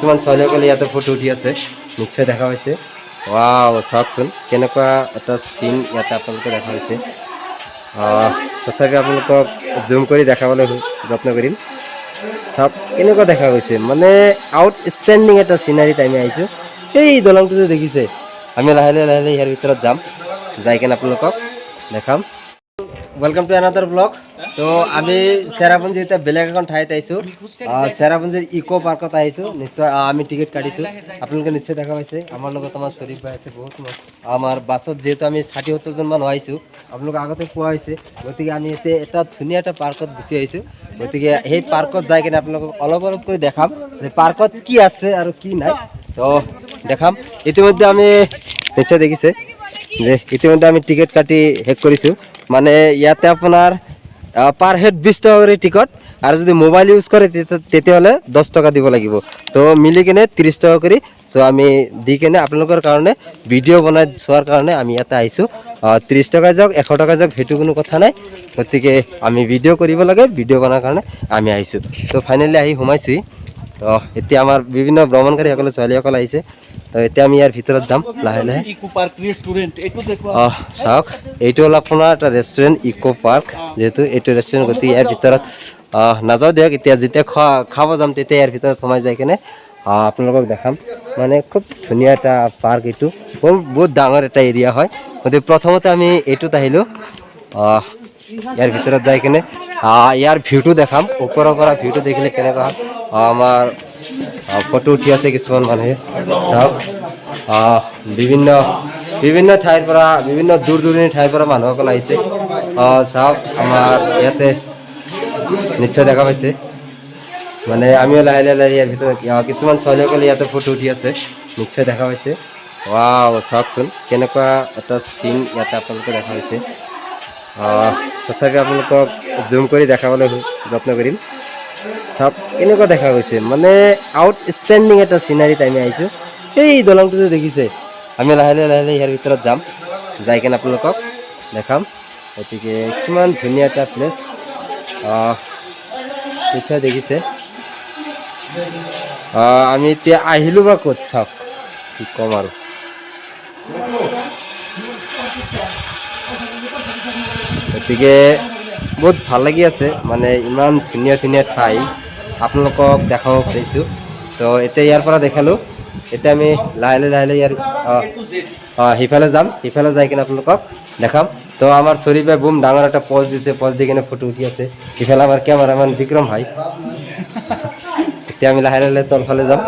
কিছুমান ছোৱালীসকলে ইয়াতে ফটো উঠি আছে, নিশ্চয় দেখা পাইছে। ৱাও, চাওকচোন কেনেকুৱা এটা চিন ইয়াতে আপোনালোকে দেখা পাইছে। তথাপি আপোনালোকক জুম কৰি দেখাবলৈ যত্ন কৰিম। চাওক কেনেকুৱা দেখা গৈছে, মানে আউটষ্টেণ্ডিং এটা চিনাৰীত আমি আহিছোঁ। এই দলংটো যে দেখিছে, আমি লাহে লাহে লাহে লাহে ইয়াৰ ভিতৰত যাম, যাই কেনে আপোনালোকক দেখাম। Welcome to another vlog. তো আমি চেৰাপুঞ্জী এতিয়া বেলেগ এখন ঠাইত আহিছোঁ, চেৰাপুঞ্জীৰ ইক' পাৰ্কত আহিছোঁ। নিশ্চয় আমি টিকেট কাটিছোঁ, আপোনালোকে নিশ্চয় দেখা পাইছে। আমাৰ লগত আমাৰ শ্বৰীফ ভাই আছে। বহুত আমাৰ বাছত যিহেতু আমি 60-70জন মানুহ আহিছোঁ, আপোনালোক আগতে কোৱা হৈছে। গতিকে আমি এতিয়া এটা ধুনীয়া এটা পাৰ্কত গুচি আহিছোঁ। গতিকে সেই পাৰ্কত যাই কিনে আপোনালোকক অলপ অলপ কৰি দেখাম যে পাৰ্কত কি আছে আৰু কি নাই। তো দেখাম। ইতিমধ্যে আমি নিশ্চয় দেখিছে যে ইতিমধ্যে আমি টিকেট কাটি শেষ কৰিছোঁ। মানে ইয়াতে আপোনাৰ পাৰ হেড 20 টকা কৰি টিকট আৰু যদি মোবাইল ইউজ কৰে তেতিয়াহ'লে 10 টকা দিব লাগিব। তো মিলি কেনে 30 টকা কৰি। চ' আমি দি কেনে আপোনালোকৰ কাৰণে ভিডিঅ' বনাই চোৱাৰ কাৰণে আমি ইয়াতে আহিছোঁ। 30 টকা যাওক, 100 টকা যাওক, সেইটো কোনো কথা নাই। গতিকে আমি ভিডিঅ' কৰিব লাগে, ভিডিঅ' বনাৰ কাৰণে আমি আহিছোঁ। তো ফাইনেলি আহি সোমাইছোঁহি। তো এতিয়া আমাৰ বিভিন্ন ভ্ৰমণকাৰীসকলে, ছোৱালীসকল আহিছে। তো এতিয়া আমি ইয়াৰ ভিতৰত যাম লাহে লাহে। ইকো পাৰ্ক ৰেষ্টুৰেণ্ট এইটো দেখুৱা। চাওক, এইটো হ'ল আপোনাৰ এটা ৰেষ্টুৰেণ্ট, ইক' পাৰ্ক যিহেতু এইটো ৰেষ্টুৰেণ্ট, গতিকে ইয়াৰ ভিতৰত নাযাওঁ দিয়ক এতিয়া। যেতিয়া খোৱা খাব যাম, তেতিয়া ইয়াৰ ভিতৰত সোমাই যাই কেনে আপোনালোকক দেখাম। মানে খুব ধুনীয়া এটা পাৰ্ক এইটো, বহুত বহুত ডাঙৰ এটা এৰিয়া হয়। গতিকে প্ৰথমতে আমি এইটোত আহিলোঁ। ইয়াৰ ভিতৰত যাই কেনে ইয়াৰ ভিউটো দেখাম। ওপৰৰ পৰা ভিউটো দেখিলে কেনেকুৱা হয়। আমাৰ ফটো উঠি আছে কিছুমান মানুহে। চাওক, বিভিন্ন বিভিন্ন ঠাইৰ পৰা, বিভিন্ন দূৰ দূৰণিৰ ঠাইৰ পৰা মানুহসকল আহিছে। চাওক, আমাৰ ইয়াতে নিশ্চয় দেখা পাইছে। মানে আমিও লাহে লাহে লাহে ইয়াৰ ভিতৰত কিছুমান ছোৱালীসকলে ইয়াতে ফটো উঠি আছে, নিশ্চয় দেখা পাইছে। ৱাও, চাওকচোন কেনেকুৱা এটা চিন ইয়াতে আপোনালোকে দেখা পাইছে। তথাপি আপোনালোকক জুম কৰি দেখাবলৈ যত্ন কৰিম। চাওক কেনেকুৱা দেখা গৈছে, মানে আউটষ্টেণ্ডিং এটা চিনাৰীত আমি আহিছোঁ। এই দলংটো যে দেখিছে, আমি লাহে লাহে লাহে লাহে ইয়াৰ ভিতৰত যাম, যাই কেনে আপোনালোকক দেখাম। গতিকে কিমান ধুনীয়া এটা প্লেচ, নিশ্চয় দেখিছে। আমি এতিয়া আহিলোঁ বা ক'ত, চাওক, কি ক'ম আৰু। গতিকে বহুত ভাল লাগি আছে, মানে ইমান ধুনীয়া ধুনীয়া ঠাই আপোনালোকক দেখাব পাৰিছোঁ। তো এতিয়া ইয়াৰ পৰা দেখালোঁ, এতিয়া আমি লাহে লাহে লাহে লাহে ইয়াৰ সিফালে যাম। সিফালে যাই কিনে আপোনালোকক দেখাম। তো আমাৰ চৰিবাই বুম ডাঙৰ এটা পজ দিছে, পজ দি কিনে ফটো উঠি আছে। ইফালে আমাৰ কেমেৰামেন বিক্ৰম ভাই। এতিয়া আমি লাহে লাহে তলফালে যাম।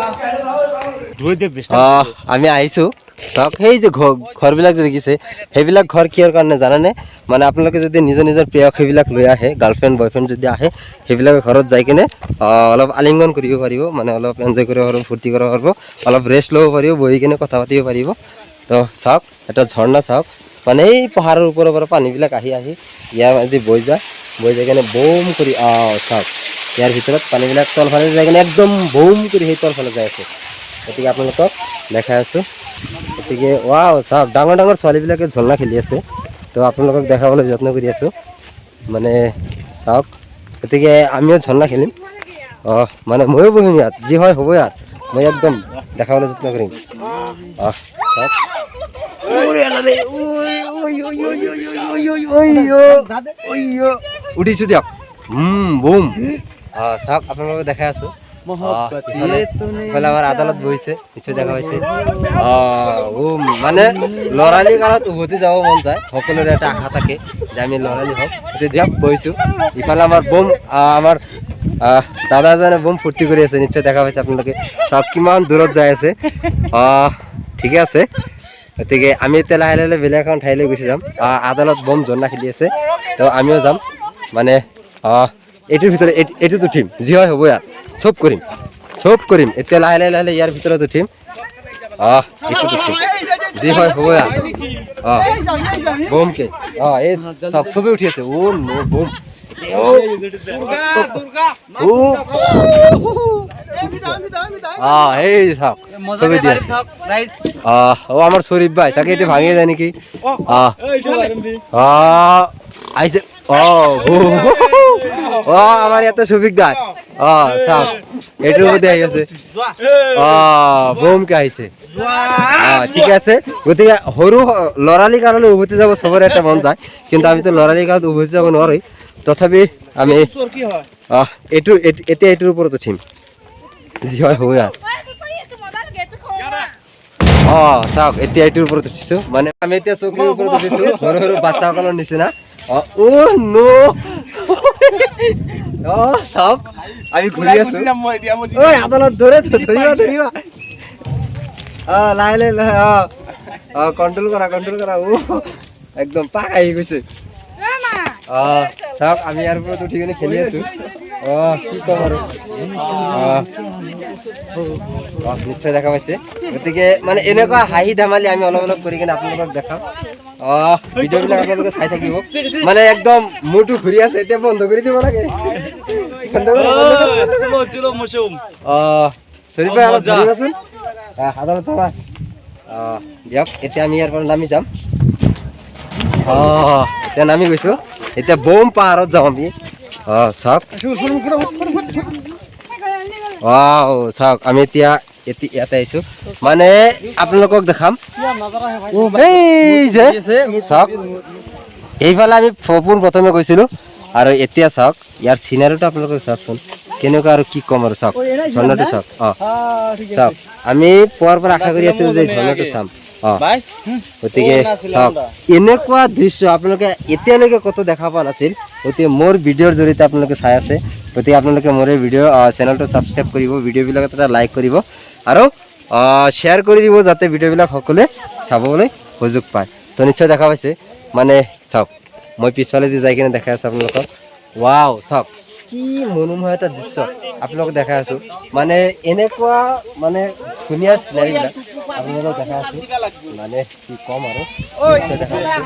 আমি আহিছোঁ। চাওক, সেই যে ঘৰ ঘৰবিলাক যে দেখিছে, সেইবিলাক ঘৰ কিহৰ কাৰণে জানেনে? মানে আপোনালোকে যদি নিজৰ নিজৰ প্ৰেয়সী সেইবিলাক লৈ আহে, গাৰ্লফ্ৰেণ্ড বয়ফ্ৰেণ্ড যদি আহে, সেইবিলাক ঘৰত যাই কিনে অলপ আলিংগন কৰিব পাৰিব, মানে অলপ এনজয় কৰিব পাৰিব, ফূৰ্তি কৰিব পাৰিব, অলপ ৰেষ্ট ল'ব পাৰিব, বহি কিনে কথা পাতিব পাৰিব। তো চাওক, এটা ঝৰ্ণা চাওক। মানে এই পাহাৰৰ ওপৰৰ পৰা পানীবিলাক আহি আহি ইয়াৰ মাজেদি বৈ যায়, বৈ যাই কিনে বৌম কৰি, চাওক, ইয়াৰ ভিতৰত পানীবিলাক তলফালে যাই কিনে একদম বৌম কৰি সেই তলফালে যাই আছে। গতিকে আপোনালোকক দেখাই আছোঁ। গতিকে ৱাও, চাওক, ডাঙৰ ডাঙৰ ছোৱালীবিলাকে ঝৰ্ণা খেলি আছে। তো আপোনালোকক দেখাবলৈ যত্ন কৰি আছোঁ। মানে চাওক, গতিকে আমিও ঝৰ্ণা খেলিম। মানে ময়ো বহিম ইয়াত, যি হয় হ'ব ইয়াত, মই একদম দেখাবলৈ যত্ন কৰিম। চাওক। ওৰে আলাৰে, ঐ, ঐ, ঐ, ঐ, ঐ, ঐ, ঐ, ঐ, ঐ, ঐ, উঠিছোঁ দিয়ক। বুম। চাওক, আপোনালোকক দেখাই আছোঁ। ইফালে আমাৰ আদালত বহিছে, নিশ্চয় দেখা পাইছে। মানে ল'ৰালি কালত উভতি যাব মন যায়, সকলোৰে এটা আশা থাকে যে আমি ল'ৰালি হওক। এতিয়া দিয়ক, বহিছোঁ। ইফালে আমাৰ বম আমাৰ দাদা এজনে বম ফূৰ্তি কৰি আছে, নিশ্চয় দেখা পাইছে আপোনালোকে। চাওক কিমান দূৰত যাই আছে। ঠিকে আছে। গতিকে আমি এতিয়া লাহে লাহে বেলেগ এখন ঠাইলৈ গুচি যাম। আদালত বম ঝৰ্ণা খেলি আছে, তো আমিও যাম। মানে এইটোৰ ভিতৰত এইটোত উঠিম, যি হয় হ'ব ইয়াত, চব কৰিম, চব কৰিম। এতিয়া লাহে লাহে লাহে লাহে ইয়াৰ ভিতৰত উঠিম। এইটোত উঠিম, যি হয় হ'ব ইয়াত। বমকে এই চাওক, চবেই উঠি আছে। অ' ন' বম। ও এই চাওক, চবেই দি আছে। অ আমাৰ শ্বৰীফ ভাই চাগে এইটো ভাঙি যায় নেকি? আহিছে। অ আমাৰ ইয়াতে শফিক দা। অ চাওক, এইটোৰ মধ্যে আহি আছে। অ বমকে আহিছে। অ ঠিক আছে। গতিকে সৰু ল'ৰালি কাললৈ উভতি যাব চবৰে এটা মন যায়, কিন্তু আমিতো ল'ৰালি কালত উভতি যাব নোৱাৰোঁ। তথাপি আমি এইটো এতিয়া এইটোৰ ওপৰত উঠিম, যি হয় হ'ব আৰু। অ চাওক, এতিয়া এইটোৰ ওপৰত উঠিছো, মানে আমি এতিয়া চকীৰ ওপৰত উঠিছো, সৰু সৰু বাচ্চাসকলৰ নিচিনা। অ ন, অ চাওক, আমি ঘূৰি আছো। ঐ আদালত ধৰে ধৰিবা ধৰিবা। অ লাহে লাহে লাহে। অ অ কণ্ট্ৰল কৰা, কণ্ট্ৰল কৰা। ও একদম পাক আহি গৈছে। অ চাওক, আমি ইয়াৰ ওপৰত উঠি কিনে খেলি আছো। অ কি ক'ম আৰু। অ নিশ্চয় দেখা পাইছে। গতিকে মানে এনেকুৱা হাঁহি ধেমালি আমি অলপ অলপ কৰি কিনে আপোনালোকক দেখাম। অ ভিডিঅ'বিলাক আপোনালোকে চাই থাকিব। মানে একদম মূৰটো ঘূৰি আছে, এতিয়া বন্ধ কৰি দিব লাগে। অ চৰি ভাই, অলপ ধৰিবাচোন আদালত। অ দিয়ক, এতিয়া আমি ইয়াৰ পৰা নামি যাম। অ এতিয়া নামি গৈছো, এতিয়া বম পাহাৰত যাম আমি। অ চাওক, অ চাওক, আমি এতিয়া ইয়াতে আহিছো, মানে আপোনালোকক দেখাম। এই যে চাওক, এইফালে আমি পোন প্ৰথমে গৈছিলো। আৰু এতিয়া চাওক, ইয়াৰ চিনাৰীটো আপোনালোকে চাওকচোন কেনেকুৱা, আৰু কি ক'ম আৰু। চাওক ঝৰ্ণাটো চাওক। অ চাওক, আমি পোৱাৰ পৰা আশা কৰি আছিলো যে ঝৰ্ণাটো চাম। অ গতিকে চাওক, এনেকুৱা দৃশ্য আপোনালোকে এতিয়ালৈকে ক'তো দেখা পোৱা নাছিল। গতিকে মোৰ ভিডিঅ'ৰ জৰিয়তে আপোনালোকে চাই আছে। গতিকে আপোনালোকে মোৰ এই ভিডিঅ' চেনেলটো ছাবস্ক্ৰাইব কৰিব, ভিডিঅ'বিলাকত এটা লাইক কৰিব আৰু শ্বেয়াৰ কৰি দিব, যাতে ভিডিঅ'বিলাক সকলোৱে চাবলৈ সুযোগ পায়। তো নিশ্চয় দেখা পাইছে। মানে চাওক, মই পিছফালেদি যাই কিনে দেখাই আছোঁ আপোনালোকক। ৱাও চাওক, কি মনোমোহা এটা দৃশ্য আপোনালোকক দেখাই আছোঁ। মানে এনেকুৱা মানে ধুনীয়া চিনাৰীবিলাক আপোনালোকক দেখাই আছোঁ, মানে কি ক'ম আৰু, নিশ্চয় দেখা পাইছোঁ।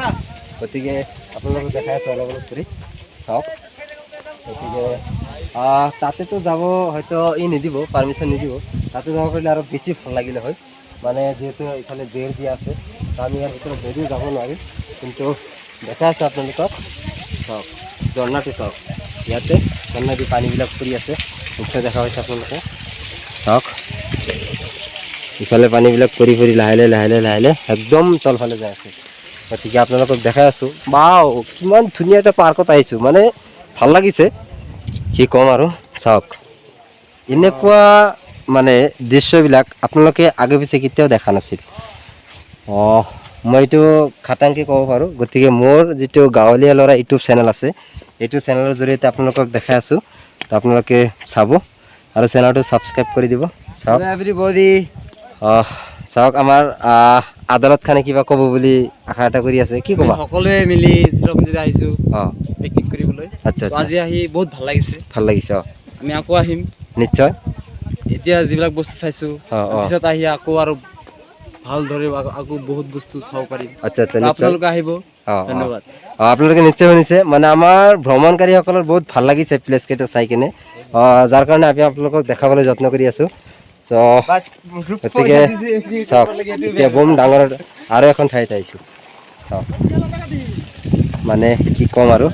গতিকে আপোনালোকক দেখাই আছোঁ অলপ অলপ কৰি, চাওক। গতিকে তাতেতো যাব হয়তো ই নিদিব, পাৰ্মিশ্যন নিদিব। তাতে যাব পাৰিলে আৰু বেছি ভাল লাগিলে হয়। মানে যিহেতু ইফালে বেৰ দিয়া আছে, তো আমি ইয়াৰ ভিতৰত বেৰিও যাব নোৱাৰিম, কিন্তু দেখাই আছে আপোনালোকক। চাওক ঝৰ্ণাটো চাওক, ইয়াতে ঝৰ্ণা দি পানীবিলাক পৰি আছে, নিশ্চয় দেখা পাইছে আপোনালোকে। চাওক, ইফালে পানীবিলাক পৰি পৰি লাহে লাহে লাহে লাহে লাহে লাহে একদম তলফালে যাই আছে। গতিকে আপোনালোকক দেখাই আছোঁ। বাও, কিমান ধুনীয়া এটা পাৰ্কত আহিছোঁ, মানে ভাল লাগিছে, কি ক'ম আৰু। চাওক, এনেকুৱা মানে দৃশ্যবিলাক আপোনালোকে আগে পিছে কেতিয়াও দেখা নাছিল। অঁ মই এইটো খাটাংকৈ ক'ব পাৰোঁ। গতিকে মোৰ যিটো গাঁৱলীয়া ল'ৰা ইউটিউব চেনেল আছে, এইটো চেনেলৰ জৰিয়তে আপোনালোকক দেখাই আছোঁ। তো আপোনালোকে চাব আৰু চেনেলটো ছাবস্ক্ৰাইব কৰি দিব। চাওক এভৰিবডি। অঁ চাওক, আমাৰ আদালত খানে কিবা ক'ব বুলি আশা এটা কৰি আছে, কি ক'বা? সকলোৱে মিলি চেৰাপুঞ্জীত আহিছোঁ অঁ পিকনিক কৰিবলৈ। আচ্ছা তো আচ্ছা, আজি আহি বহুত ভাল লাগিছে। ভাল লাগিছে। অঁ আমি আকৌ আহিম। নিশ্চয়। এতিয়া যিবিলাক বস্তু চাইছোঁ, অঁ অঁ পিছত আহি আকৌ আৰু ভালদৰে আকৌ বহুত বস্তু চাব পাৰিম। আচ্ছা আচ্ছা, নিশ্চয়। আপোনালোকে আহিব। অঁ ধন্যবাদ। অঁ আপোনালোকে নিশ্চয় শুনিছে, মানে আমাৰ ভ্ৰমণকাৰীসকলৰ বহুত ভাল লাগিছে প্লেচ কেইটা চাই কিনে, যাৰ কাৰণে আমি আপোনালোকক দেখাবলৈ যত্ন কৰি আছোঁ। চ' গতিকে চাওক, এতিয়া বম ডাঙৰ আৰু এখন ঠাইত আহিছোঁ। চাওক, মানে কি ক'ম আৰু,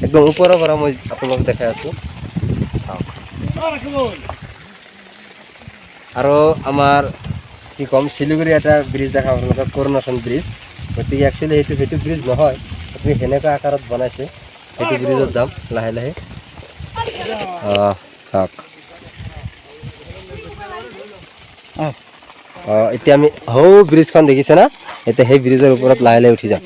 একদম ওপৰৰ পৰা মই আপোনালোকক দেখাই আছোঁ। চাওক, আৰু আমাৰ কি ক'ম, শিলিগুৰি এটা ব্ৰিজ দেখা আপোনালোকক, কৰোণাচন ব্ৰিজ। গতিকে একচুৱেলি সেইটো ব্ৰিজ নহয়, গতিকে সেনেকুৱা আকাৰত বনাইছে। সেইটো ব্ৰিজত যাম লাহে লাহে। চাওক, অঁ এতিয়া আমি সৌ ব্ৰিজখন দেখিছে না, এতিয়া সেই ব্ৰিজৰ ওপৰত লাহে লাহে উঠি যাম।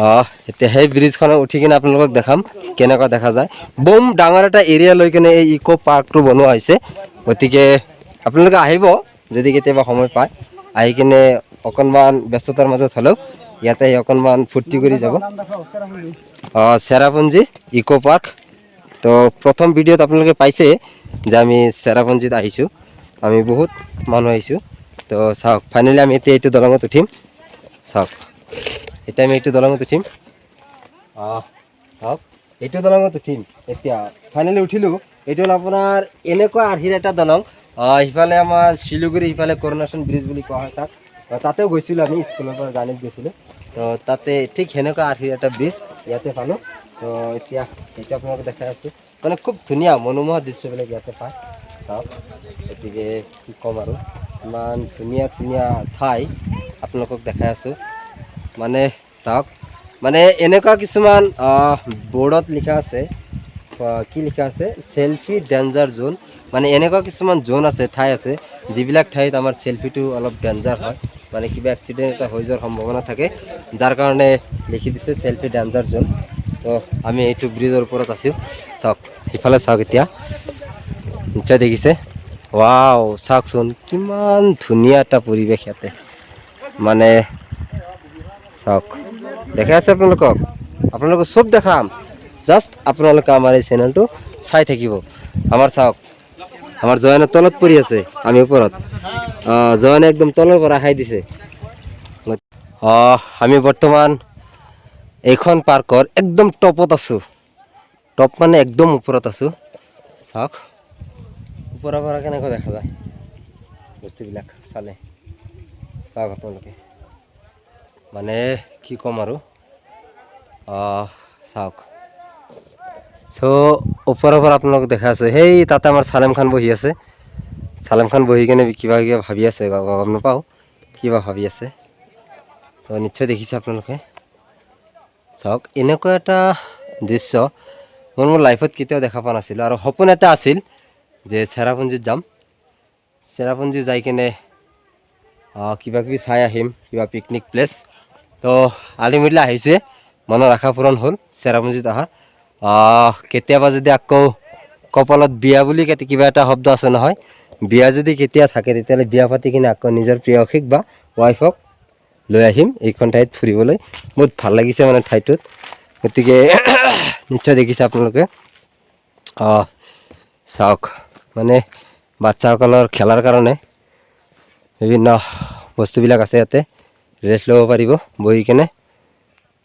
অঁ এতিয়া সেই ব্ৰিজখনত উঠি কিনে আপোনালোকক দেখাম কেনেকুৱা দেখা যায়। বম ডাঙৰ এটা এৰিয়া লৈ কিনে এই ইক' পাৰ্কটো বনোৱা হৈছে। গতিকে আপোনালোকে আহিব যদি কেতিয়াবা সময় পায়, আহি কিনে অকণমান ব্যস্ততাৰ মাজত হ'লেও ইয়াতে আহি অকণমান ফূৰ্তি কৰি যাব। অঁ চেৰাপুঞ্জী ইক' পাৰ্ক। তো প্ৰথম ভিডিঅ'ত আপোনালোকে পাইছে যে আমি চেৰাপুঞ্জীত আহিছোঁ, আমি বহুত মানুহ আহিছোঁ। তো চাওক, ফাইনেলি আমি এতিয়া এইটো দলঙত উঠিম। চাওক, এতিয়া আমি এইটো দলঙত উঠিম। চাওক, এইটো দলঙত উঠিম এতিয়া। ফাইনেলি উঠিলোঁ। এইটো হ'ল আপোনাৰ এনেকুৱা আৰ্হিৰ এটা দলং। সিফালে আমাৰ শিলিগুৰি, সিফালে কৰোণাচন ব্ৰিজ বুলি কোৱা হয় তাক। তাতেও গৈছিলোঁ আমি, স্কুলৰ পৰা জানিত গৈছিলোঁ। তো তাতে ঠিক সেনেকুৱা আৰ্হিৰ এটা ব্ৰিজ ইয়াতে পালোঁ। তো এতিয়া সেইটো আপোনালোকে দেখাই আছোঁ। মানে খুব ধুনীয়া মনোমোহা দৃশ্যবিলাক ইয়াতে পায়, চাওক। গতিকে কি ক'ম আৰু, ইমান ধুনীয়া ধুনীয়া ঠাই আপোনালোকক দেখাই আছোঁ। মানে চাওক, মানে এনেকুৱা কিছুমান বৰ্ডত লিখা আছে, কি লিখা আছে, চেলফি ডেঞ্জাৰ জ'ন। মানে এনেকুৱা কিছুমান জ'ন আছে, ঠাই আছে, যিবিলাক ঠাইত আমাৰ চেলফিটো অলপ ডেঞ্জাৰ হয়, মানে কিবা এক্সিডেণ্ট এটা হৈ যোৱাৰ সম্ভাৱনা থাকে, যাৰ কাৰণে লিখি দিছে চেলফি ডেঞ্জাৰ জ'ন। তো আমি এইটো ব্ৰিজৰ ওপৰত আছোঁ। চাওক, সিফালে চাওক, এতিয়া নিশ্চয় দেখিছে। ৱাও, চাওকচোন কিমান ধুনীয়া এটা পৰিৱেশ ইয়াতে। মানে চাওক, দেখাই আছে আপোনালোকক, আপোনালোকক চব দেখাম। জাষ্ট আপোনালোকে আমাৰ এই চেনেলটো চাই থাকিব। আমাৰ চাওক, আমাৰ জয়নৰ তলত পৰি আছে, আমি ওপৰত। জয়নে একদম তলৰ পৰা খাই দিছে। আমি বৰ্তমান এইখন পাৰ্কৰ একদম টপত আছোঁ। টপ মানে একদম ওপৰত আছোঁ। চাওক, ওপৰৰ পৰা কেনেকুৱা দেখা যায় বস্তুবিলাক চালে। চাওক আপোনালোকে, মানে কি ক'ম আৰু। চাওক, চ' ওপৰৰ পৰা আপোনালোক দেখা আছে। সেই তাতে আমাৰ চালেম খান বহি আছে। চালেম খান বহি কেনে কিবা কিবা ভাবি আছে, গম নাপাওঁ কিবা ভাবি আছে। তো নিশ্চয় দেখিছে আপোনালোকে। চাওক, এনেকুৱা এটা দৃশ্য মই মোৰ লাইফত কেতিয়াও দেখা পোৱা নাছিলোঁ। আৰু সপোন এটা আছিল যে চেৰাপুঞ্জীত যাম, চেৰাপুঞ্জী যাই কেনে কিবা কিবি চাই আহিম, কিবা পিকনিক প্লেচ। তো আল্টিমেটলি আহিছোৱে, মনৰ আশা পূৰণ হ'ল চেৰাপুঞ্জীত অহাৰ। কেতিয়াবা যদি আকৌ কপালত বিয়া বুলি কিবা এটা শব্দ আছে নহয়, বিয়া যদি কেতিয়া থাকে, তেতিয়াহ'লে বিয়া পাতি কিনে আকৌ নিজৰ প্ৰেয়সীক বা ৱাইফক লৈ আহিম এইখন ঠাইত ফুৰিবলৈ। বহুত ভাল লাগিছে মানে ঠাইটোত। গতিকে নিশ্চয় দেখিছে আপোনালোকে। চাওক, মানে বাচ্ছাসকলৰ খেলাৰ কাৰণে বিভিন্ন বস্তুবিলাক আছে ইয়াতে। ৰেষ্ট ল'ব পাৰিব বহি কেনে।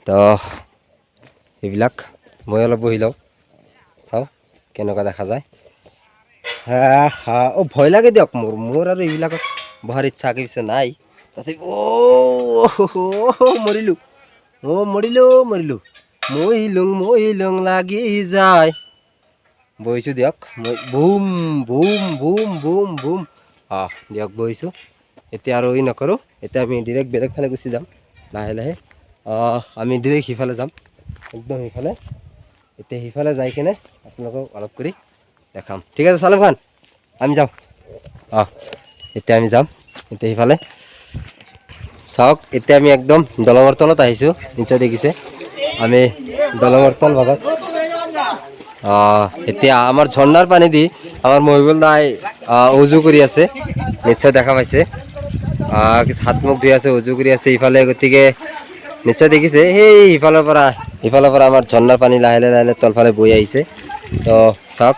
তো এইবিলাক মই অলপ বহি লওঁ, চাওঁ কেনেকুৱা দেখা যায়। হা হা, অ' ভয় লাগে দিয়ক মোৰ। মোৰ আৰু এইবিলাকত বহাৰ ইচ্ছা আগে পিছে নাই। তথাপি অ' মৰিলোঁ, অ' মৰিলোঁ, মৰিলোঁ, মৰিলুং মৰিলুং লাগি যায়। বহিছোঁ দিয়ক মই। Boom boom boom boom boom. অঁ, দিয়ক, বহিছোঁ। এতিয়া আৰু ই নকৰোঁ। এতিয়া আমি ডিৰেক্ট বেলেগ ফালে গুচি যাম লাহে লাহে। আমি ডিৰেক্ট সিফালে যাম, একদম সিফালে। এতিয়া সিফালে যাই কেনে আপোনালোকক অলপ কৰি দেখাম। ঠিক আছে চালেম খান, আমি যাওঁ। অঁ, এতিয়া আমি যাম এতিয়া সিফালে। চাওক, এতিয়া আমি একদম দলঙৰ তলত আহিছোঁ। নিশ্চয় দেখিছে, আমি দলঙৰ তল ভাগত। এতিয়া আমাৰ ঝৰ্ণাৰ পানী দি আমাৰ মহিবুল দাই উজু কৰি আছে। নিশ্চয় দেখা পাইছে, হাত মুখ ধুই আছে, উজু কৰি আছে ইফালে। গতিকে নিশ্চয় দেখিছে, সেই সিফালৰ পৰা আমাৰ ঝৰ্ণাৰ পানী লাহে লাহে লাহে লাহে তলফালে বৈ আহিছে। তো চাওক,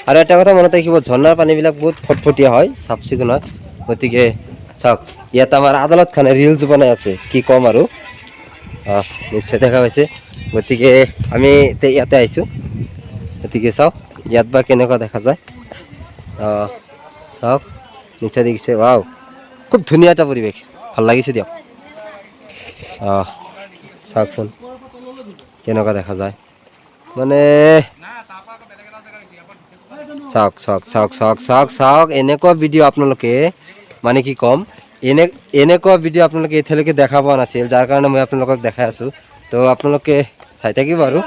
আৰু এটা কথা মনত ৰাখিব, ঝৰ্ণাৰ পানীবিলাক বহুত ফটফটীয়া হয়, চাফ চিকুণ হয়। গতিকে চাওক, ইয়াত আমাৰ আদালত খানে ৰিলচ বনাই আছে, কি ক'ম আৰু। নিশ্চয় দেখা পাইছে। গতিকে আমি এতিয়া ইয়াতে আহিছোঁ। গতিকে চাওক, ইয়াত বা কেনেকুৱা দেখা যায়। চাওক, নিশ্চয় দেখিছে। ৱাও, খুব ধুনীয়া এটা পৰিৱেশ, ভাল লাগিছে দিয়ক। চাওকচোন কেনেকুৱা দেখা যায়। মানে চাওক চাওক চাওক চাওক চাওক চাওক, এনেকুৱা ভিডিঅ' আপোনালোকে, মানে কি ক'ম, এনেকুৱা ভিডিঅ' আপোনালোকে এতিয়ালৈকে দেখা পোৱা নাছিল, যাৰ কাৰণে মই আপোনালোকক দেখাই আছোঁ। তো আপোনালোকে চাই থাকিব। আৰু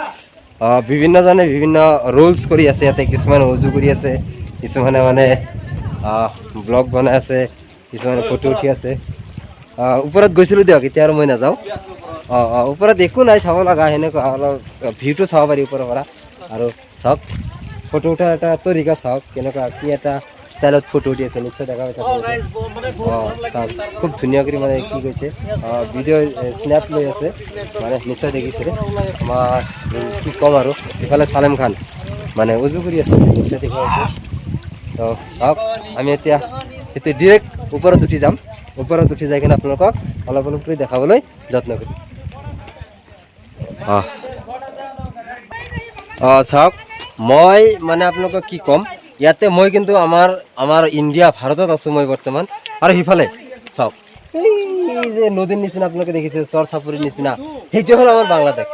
বিভিন্নজনে বিভিন্ন ৰোলছ কৰি আছে ইয়াতে। কিছুমানে উজু কৰি আছে, কিছুমানে মানে ব্লগ বনাই আছে, কিছুমানে ফটো উঠি আছে। ওপৰত গৈছিলোঁ দিয়ক, এতিয়া আৰু মই নাযাওঁ। অঁ অঁ ওপৰত একো নাই চাব লগা সেনেকুৱা, অলপ ভিউটো চাব পাৰি ওপৰৰ পৰা। আৰু চাওক, ফটো উঠাৰ এটা তৰিকা চাওক, কেনেকুৱা কি এটা ষ্টাইলত ফটো উঠি আছে। নিশ্চয় দেখা পাইছে আপোনালোকে। অঁ, চাওক, খুব ধুনীয়া কৰি মানে কি কৈছে, ভিডিঅ' স্নেপ লৈ আছে। মানে নিশ্চয় দেখিছে। আমাৰ কি ক'ম আৰু, ইফালে চালেম খান মানে উজু কৰি আছে, নিশ্চয় দেখা পাইছে। তো চাওক, আমি এতিয়া এতিয়া ডিৰেক্ট ওপৰত উঠি যাম। ওপৰত উঠি যাই কিনে আপোনালোকক অলপ অলপ কৰি দেখাবলৈ যত্ন কৰিম। অঁ অঁ চাওক, মই মানে আপোনালোকক কি ক'ম, ইয়াতে মই কিন্তু আমাৰ আমাৰ ইণ্ডিয়া ভাৰতত আছোঁ মই বৰ্তমান। আৰু সিফালে চাওক। এই যে নদীৰ নিচিনা আপোনালোকে দেখিছে, চৰ চাপৰিৰ নিচিনা, সেইটো হ'ল আমাৰ বাংলাদেশ।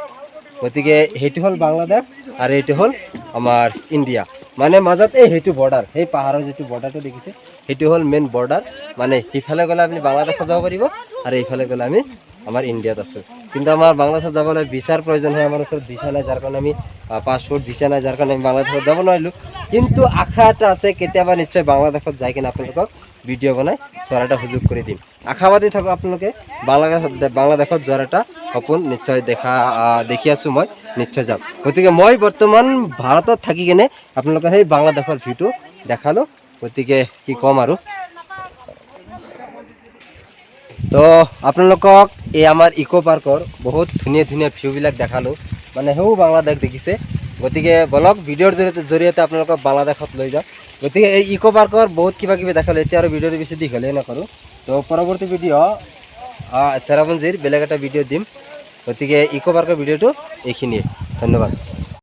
গতিকে সেইটো হ'ল বাংলাদেশ আৰু এইটো হ'ল আমাৰ ইণ্ডিয়া। মানে মাজত এই সেইটো বৰ্ডাৰ, সেই পাহাৰৰ যিটো বৰ্ডাৰটো দেখিছে, সেইটো হ'ল মেইন বৰ্ডাৰ। মানে সিফালে গ'লে আপুনি বাংলাদেশত যাব পাৰিব আৰু এইফালে গ'লে আমি আমাৰ ইণ্ডিয়াত আছোঁ। কিন্তু আমাৰ বাংলাদেশত যাবলৈ ভিছাৰ প্ৰয়োজন হয়, আমাৰ ওচৰত ভিছা নাই, যাৰ কাৰণে আমি পাছপৰ্ট ভিছা নাই, যাৰ কাৰণে আমি বাংলাদেশত যাব নোৱাৰিলোঁ। কিন্তু আশা এটা আছে, কেতিয়াবা নিশ্চয় বাংলাদেশত যাই কিনে আপোনালোকক ভিডিঅ' বনাই চোৱাৰ এটা সুযোগ কৰি দিম। আশাবাদী থাকক আপোনালোকে, বাংলাদেশত যোৱাৰ এটা সপোন নিশ্চয় দেখি আছোঁ, মই নিশ্চয় যাম। গতিকে মই বৰ্তমান ভাৰতত থাকি কিনে আপোনালোকৰ সেই বাংলাদেশৰ ভিউটো দেখালোঁ। গতিকে কি ক'ম আৰু। তো আপোনালোকক এই আমাৰ ইক' পাৰ্কৰ বহুত ধুনীয়া ধুনীয়া ভিউবিলাক দেখালোঁ, মানে সেও বাংলাদেশ দেখিছে। গতিকে বলক ভিডিঅ'ৰ জৰিয়তে আপোনালোকক বাংলাদেশত লৈ যাওঁ। গতিকে এই ইক' পাৰ্কৰ বহুত কিবা কিবি দেখালোঁ, এতিয়া আৰু ভিডিঅ'টো বেছি দীঘলীয়া নকৰোঁ। তো পৰৱৰ্তী ভিডিঅ' চেৰাপুঞ্জীৰ বেলেগ এটা ভিডিঅ' দিম। গতিকে ইক' পাৰ্কৰ ভিডিঅ'টো এইখিনিয়ে, ধন্যবাদ।